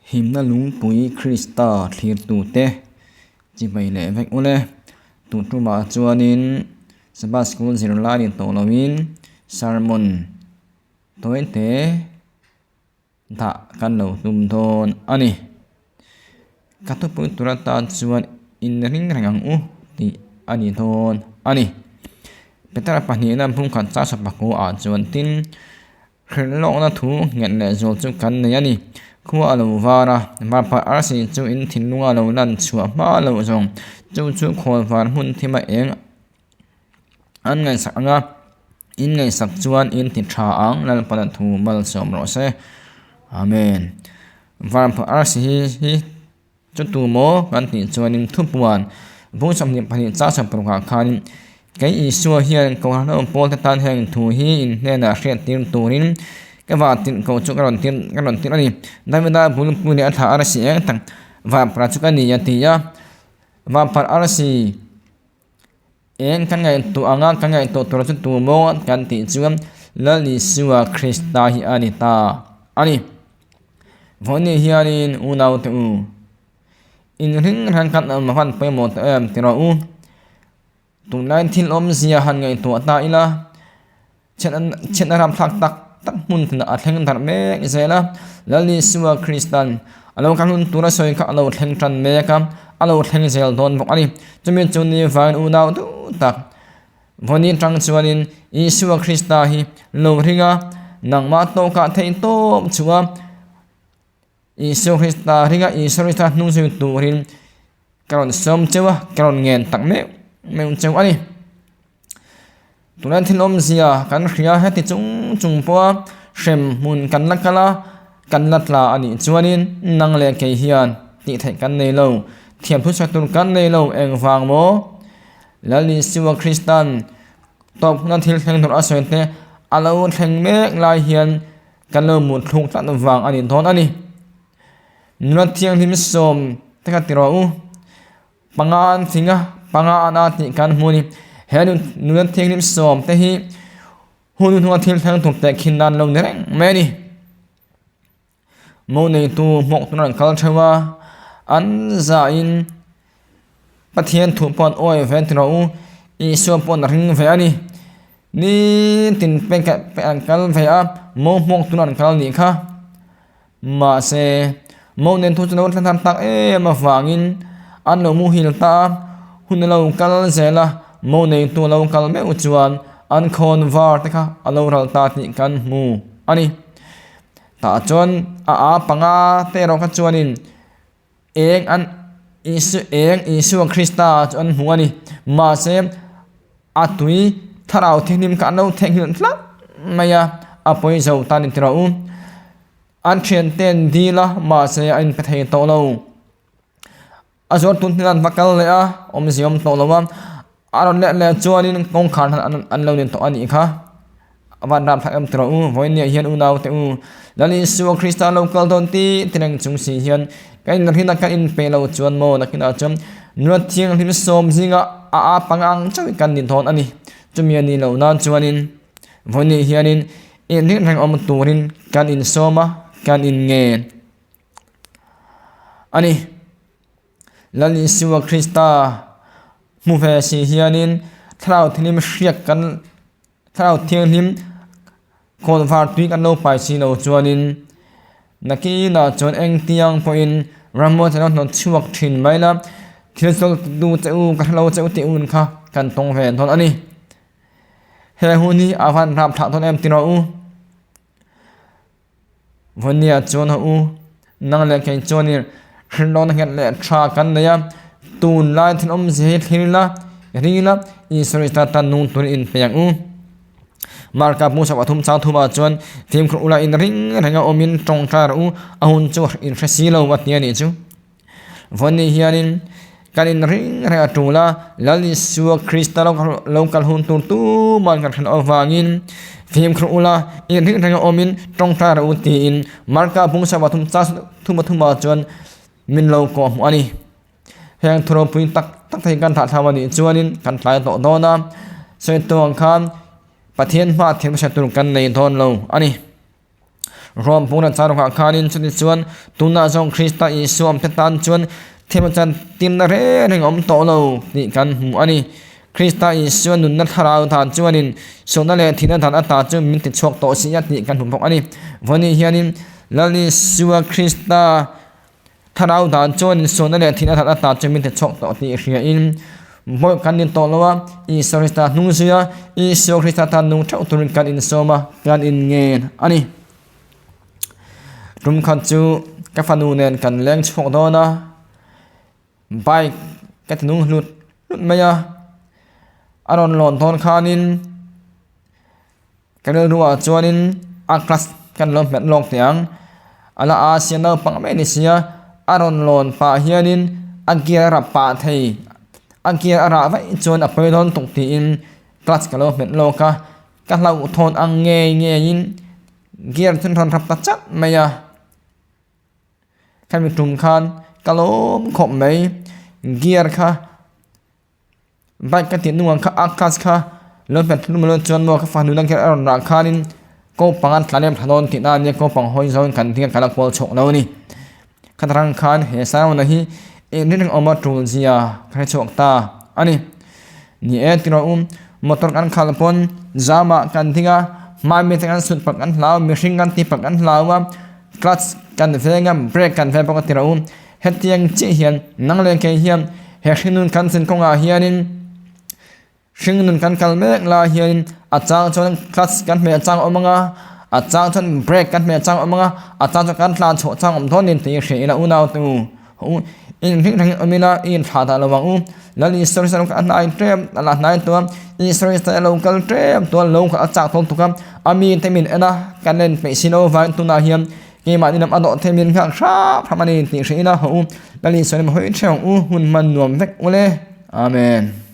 Himna lungpui Krista thlirtute chibai leh vek ule. Tun tumah chuanin Sabbath School zirlai ni tawh loin sermon tawite dah kan lo tum dawn a ni. Ka thupui tur atan chuan inring reng ang u tih a ni dawn a ni. Petera pahnihna bungkhat chasa pakua ah chuan tin Hrilh lawkna thu nghet leh zual chu kan nei a ni. Khua a lo var a, varpar arsi chu in thinlunga lo lan chhuah hma loh zawng chu chu khawl var hmun thima eng an ngaihsak ang a, in ngaihsak chuan in ti tha ang Lalpana thu malsawm rawh se. Amen. Varpar arsi hi hi Chu tu maw kan tih chuanin thupuan vung 22 chang 60 ah khanin kei Isua hian Kohhran pawlte tan heng thu hi in hnenah hriat tir turin ka vah tirh ko chu ka rawn tir ka rawn tirh a ni. Davida bulpui leh a thla arsi eng tak vahpar chu ka ni a ti a, vahpar arsi eng kan ngaihtuah anga kan ngaihtuah tur chu tu maw kan tih chuan Lal Isua Krista hi a ni ta a ni. Vawiin hianin unaute u, inring reng kan awm hman pawimawh ta em ti rawh u. Tunlai thil awmzia han ngaihtuah ta ila, chhiatna ramthlak tak tak hmun hmunah a thleng darh mek zel a. Lal Isua Kristan a lo kal hun tura sawi kha a lo thleng tan mek a, a lo thleng zel dawn bawk a ni. Chumi chu ni vangin unau duh tak Vawiin tang chuanin Isua Krista hi lo ring a, nangmah tawkah theih tawp chunga Isua Krista ringa Isua Krista hnung zui turin ka rawn sawm cheu a, ka rawn ngen tak meuh meuh cheu a ni. Tunlai thil awmzia kan hria heti chung chung pawha hrem hmun kan la kal a, kan la tla a nih chuanin nang leh kei hian tih theih kan nei lo, thiam thuchhuak tur kan nei lo engvang maw? Lal Isua Kristan tawp huna thil thleng tur a sawi te a lo thleng mek lai hian kan lo mut thluk tlat vang a ni dawn a ni. Nula thianghlim sawm te kha ti rawh u. Panga an thing a, panga an a tih kan hmu a ni. He nula thianghlim sawm te hi hun hnunga thil thleng tur tehkhin nan lo ni reng mai a ni. Mo neitu hmawk tur an kal theuh a, an zahin Pathian thu pawh an awi ve ti rawh u, Isua pawh an ring ve a ni. Nitin pek an kal ve a, mo hmawk tur an kal nih kha. Mahse, mo neitu chu lo thlen tak em avangin an lo muhil ta a, hun a lo kal zel a, mo neitu a lo kal meuh chuan an khawn var te kha a lo ral ta tih kan hmu a ni. Tah chuan a a panga te erawh kha chuanin eng an Isu eng Isua Krista chu an hmu a ni. Mahse a tui thlarau thianghlim kha an lo theihnghilh tlat mai a, a pawi zo ta ni tiraw u. An thiante an dil a, mahse a inpe thei tawh lo. A zuar tun hnen an va kal leh a, awmzia awm tawh lo a, a rawn let leh chuanin kawngkhar hnan an lo nen tawh a nih kha. A van ram thlak em tawh u, vawiin hian unau te u, Lal Isua Krista lo kal dawn ti ti reng chung si hian ka inrin a ka inpe lo chuan maw nakinah chuan nula thianghlim sawm zinga a a pangang chauh kan ni dawn a ni. Chumi a nih loh nan chuanin vawiin hianin inrin reng awm turin kan insawm a, kan inngen. A ni. Lal Isua Krista hmu ve si hianin Thlarau Thianghlim hriat kan Thlarau Thianghlim khawn var tui kan lo pai si lo chuanin nakinah chuan engtiang pawhin rammual thei lo hnawt chhuak thin mai la, thil chawltu che u ka hrelo che u tih un kha kan tawng ve dawn a ni. He hun hi a van rap thlah dawn em ti rawh u. Vawnia chuan a u, nang leh kei chuanin hrilhlawkna nghet leh tha kan nei a, tunlai thil awmzia hi thlir ila, ring ila, Isua Krista tan nung turin inpe ang u. Marka hmuhsak pathum chang thumah chuan fimkhur ula in ring renga awmin tawngtai rawh u, a hun chu in hre si lo a ti a nih chu. Vawni hianin kan in ring reng a tul a, Lal Isua Krista lo kal hun tur tuman kan hrilh avangin fimkhur ula, in ring reng a awmin tawngtai rawh u tiin Marka bungsa pathum chang thum pathumah chuan min lo kawhhmuh a ni. Heng thu ropui tak tak te hi kan thlahthlam a nih chuanin kan tlai tawh dawn a, sawi tuang khan Pathian hma thil hmasa tur kan nei dawn lo a ni. Rom pawna charukah khanin chuti chuan tunah zawng Krista Isua awmte tan chuan thil chan timna reng reng a awm tawh lo tih kan hmu a ni. Krista Isua nunna thlarau dan chuanin sualna leh thihna dan ata chu min tichhuak tawh si a tih kan hmu bawk a ni. Vawiin hianin Lal Isua Krista Thlarau dan chuan insualna leh thihna that ata chu min ti chhuak tawh tih hriain bawi kan ni tawh lo a, Isua Krista hnung zui a, Isua Krista tan nung theuh turin kan insawm a, kan inngen a ni. Tum khat chu ka fanu nen kan leng chhuak dawn a, bike ka ti nung hlut hlut mai a, a rawn lawn dawn khanin Ka rilruah chuanin a class kan lo hmet lawk teh ang, a la a sia naupang mai ni sia, a rawn lawn pah hianin a gear a rap pah thei, a gear a rah vaih chuan a pawi dawn tuk tiin clutch ka lo hmet lawk a, ka hlauhthawn ang ngei ngeiin gear chu rawn rap ta chat mai a. Khami tum khan ka lawm khawp mai, gear kha. Bike ka tih hnungah kha a clutch kha lo hmet hlum lo chuan maw ka fanu nang hian a rawn rah khanin ko pang an tlan em thla dawn tihna ania ko pang hawi zawngin kan ding a kan la kual chhuak lo a ni. Khat rang khan he Simon-a hi engtin reng awma tul zia ka hre chhuak ta a ni. Ni e tiraw u motor kan khalh pawn zam ah kan ding a hmai mi te kan sut pak kan hlau mihring kan ti pak kan hlau a clutch kan veng a brake kan veng bawk a tiraw u. Hetiang chiah hian nang leh kei hian he hringnun kan chin kawngah hianin hringnun kan kal mek lai hianin a chang chuan clutch kan hmeh chang awm ang a, a chang chuan brake kan hmeh chang awm ang a, a chang chuan kan tlan chhuah chang awm dawn nen tih hria ila unau te u u inring rengin awm ila i inthlah dah lo ang u. Lal Isua Krista a hnai ṭem a la hnai tawh a, Isua Krista a lo kal ṭem tawh a, lo kal a chak tawh tuk a, a mite min en a, kan en peih si lo vangin tunah hian Keimahni lam a dawh thei min nghak hrap hrap a ni tih hriin a haw u. Lal Isua lam hawi theuh ang u, hun hman nuam vek ule. Amen.